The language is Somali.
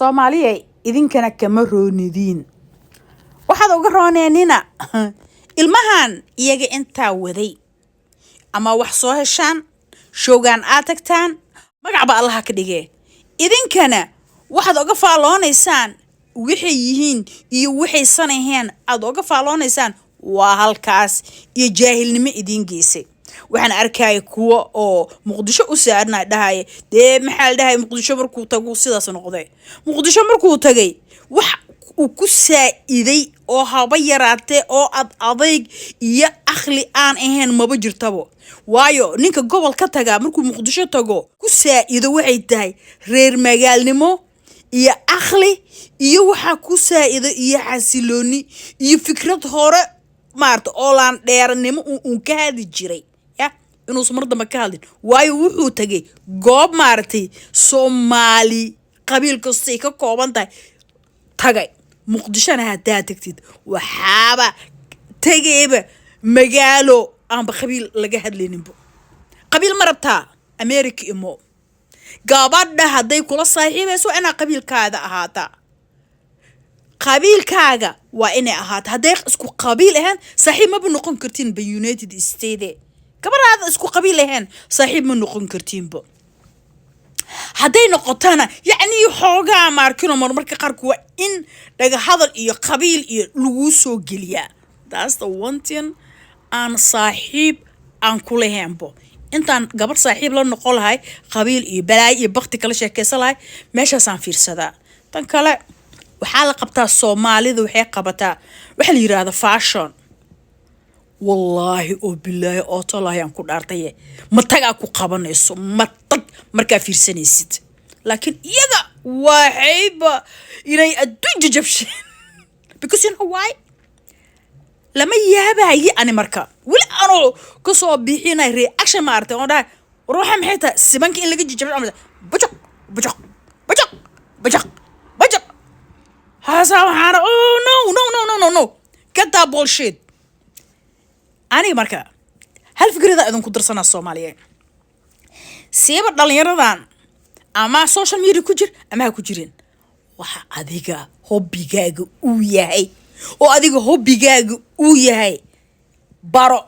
Soomaaliya, idinkana kama roonidiin. Waxaad uga rooneenina ilmahan iyaga intaa waday ama wax soo heshaan, showgaan aad tagtaan, magacba Allaha ka dhigee. Idinkana waxaad oga faaloonaysaan waxay yihiin iyo waxaysan ahayn aad oga faaloonaysaan waa halkaas iyo jaahilnimo idiin geysay. Waxaan arkaya kuwa oo Muqdisho u saarna dhahaya, dee maxaa la dhahay, Muqdisho markuu tago sidaas noqday. Muqdisho markuu tagay wax uu ku saa-iday oo haba yaraatee oo ad adayg iyo akhli aan ahayn maba jirtabo. Waayo, ninka gobol ka tagaa markuu Muqdisho tago ku saa-ido waxay tahay reer magaalnimo iyo akhli iyo waxaa ku saa-ido iyo xasilooni iyo fikrad hore maarata oo laan dheeranimo uun ka hadli jiray ya inuusan mar dambe ka hadlin. Waayo, wuxuu tagay goob maaragtay Soomaali qabiil kastay ka kooban tahay tagay. Muqdishona haddaa tagtid, waxaaba tegayba magaalo aanba qabiil laga hadlayninbo. Qabiil ma rabtaa? America imo. Gabadha hadday kula saaxiibayso waa inaa qabiilkaada ahaataa. Qabiilkaaga waa inay ahaato. Hadday isku qabiil ahayn, saaxiib maba noqon kartiinba. United State gabadhaada isku qabiil ahayn saaxiib ma noqon kartiinba. Hadday noqotana, yacni, xoogaa maarkino marmarka qaarku waa in dhagahadal iyo qabiil iyo laguu soo geliyaa. That's the one thing aan saaxiib aan ku lahaynbo. Intaan gabar saaxiib la noqon lahay, qabiil iyo balaayo iyo bakti kala sheekeysan lahay, meeshaasaan fiirsadaa. Tan kale waxaa la qabtaa, Soomaalida waxay qabataa waxaa la yiraahda fashion. Wallaahi oo bilaahi oo tolaahi aan ku dhaartaye, matagaa ku qabanayso matag markaa fiirsanaysid, laakiin iyaga waxayba inay adduun jajabsheen, because you know why? Lama yaabaye. Ani marka weli anoo kasoo bixinay reaction maaragtay oon dhahay, war waxaa maxay tahay sibanka in laga jajabsho ama bajaq bajaq bajaq bajaq bajaq haasaa waxaana, oh no, no, no, no, no, no, get that bullshit. Aniga marka hal fikrada idinku dirsanaa, Soomaaliyeed, siiba dhalinyaradan ama social media ku jir ama ha ku jirin, waxa adiga hobbigaaga uu yahay oo adiga hobbigaaga uu yahay baro.